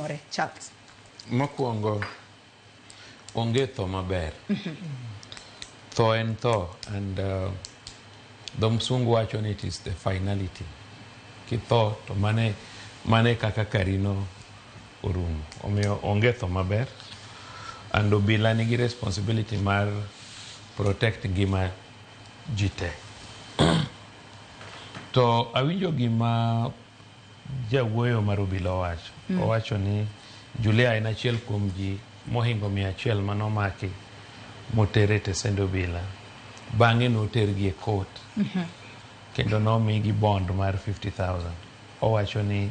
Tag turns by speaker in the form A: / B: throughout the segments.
A: timore. Charles.
B: Mokwongo, onge tho maber. Tho en tho, and dho msungu wacho ni it is the finality. Kitho to mane kaka karino orumo. Omiyo onge tho maber, and obila nigi responsibility mar protect ngima ji te. To awinjo gima jawuoyo mar obila owacho. Owacho ni Julia en achiel kuom ji mohingo 100 manomaki moter e tesend obila. Bang'e notergi e court kendo nomigi bond mar 50,000. Owacho ni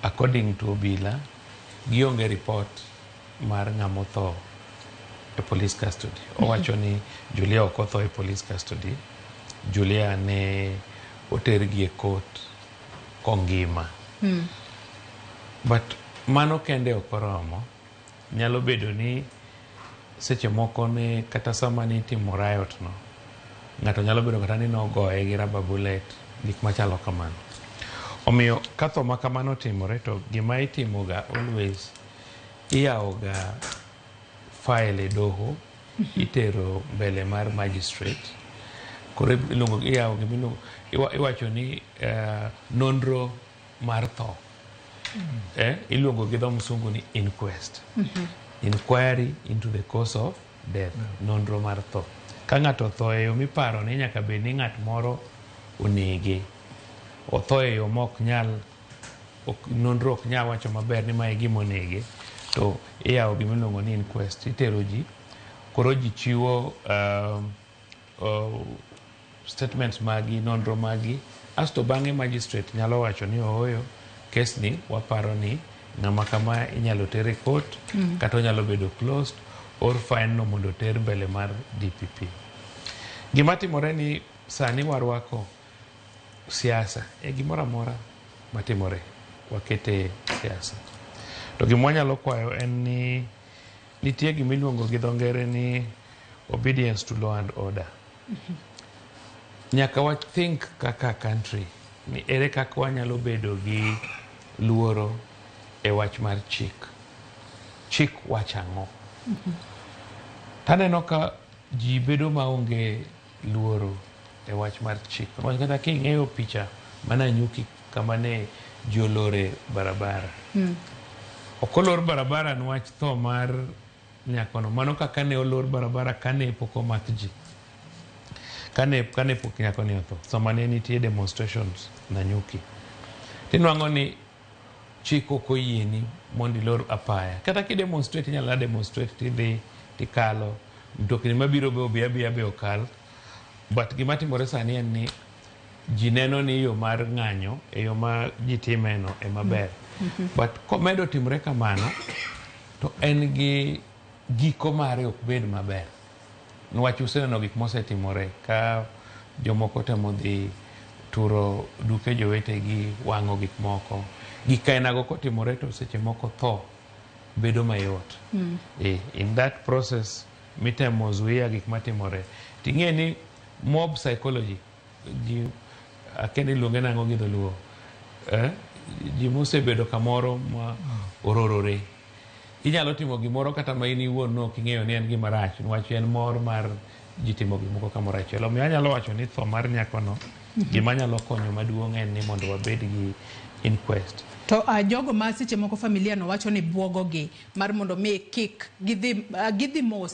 B: according to obila, gionge report mar ng'ama otho e police custody. Owacho ni Julia ok otho e police custody. Julia ne otergi e court kongima. But mano kende ok oromo. Nyalo bedo ni seche moko ne kata sama nitimo riot no, ng'ato nyalo bedo kata ni nogoye gi rubber bullet, gik machalo kamano. Omiyo ka tho ma kamano otimore, to gima itimo ga always, iyawo ga file e doho, itero mbele mar magistrate. Koro iluongo, iyawo gima iluongo, iwacho ni nonro mar tho, iluongo gi dho msungu ni inquest, inquiry into the cause of death, nonro mar tho. Ka ng'ato otho e yo miparo ni nyaka bed ni ng'at moro onege, otho e yo mok nyal nonro ok nyal wacho maber ni mae e gima onege, to iyawo gima iluongo ni inquest, itero ji. Koro ji chiwo statements magi, nonro magi, asto bang'e magistrate nyalo wacho ni ooyo, kes ni waparo ni ng'ama kama inyalo ter e court kata onyalo bedo closed or file no mondo oter mbele mar DPP. Gima timore ni sani warwako siasa e gimoro amora matimore, wakete siasa. To gima wanyalo kwayo en ni nitie gima iluongo gi dho ngere ni obedience to law and order. Nyaka wa think kaka country ni ere kaka wanyalo bedo gi luoro e wach mar chik. Chik wacho ang'o? Taneno ka ji bedo maonge luoro e wach mar chik. Niwach kata king'iyo picha mana Nanyuki kama ne ji olore barabara. Ok olor barabara niwach tho mar nyakono. Mano kaka ne olor barabara kane pok omak ji. Kane pok nyakoni otho. Sama ne nitie demonstrations Nanyuki. Tinwang'o ni chik ok oyieni mondo ilor apaya. Kata ki demonstrate, inyalo demonstrate tidhi tikalo. Mtokni mabiro be obi abiya be okal. But gima timore sani en ni ji neno ni yo mar ng'anyo e yo ma ji timeno ema ber. But komedo timore kamano, to en gi giko mare ok bed maber. Niwach useneno gik mosetimore ka jomoko temo dhi turo duke jowetegi, wang'o gik moko. Gik ainago kotimore to seche moko tho bedo mayot. In that process mitemo zuia gik matimore. Ting'e ni mob psychology, ji akia ni iluonge nang'o gi dholuo, eh? Ji mosebedo kamoro ma ororore. Inyalo timo gimoro kata ma in iwuon no ok ing'eyo ni en gima rach, niwach en mor mar ji timo gimoko kamoro achiel. Omiyo anyalo wacho ni tho mar nyakono, gima nyalo konyo maduong' en ni mondo wabed gi inquest.
A: To jogo ma seche moko familia no wacho ni buogo gi mar mondo mi kik gidhi mos.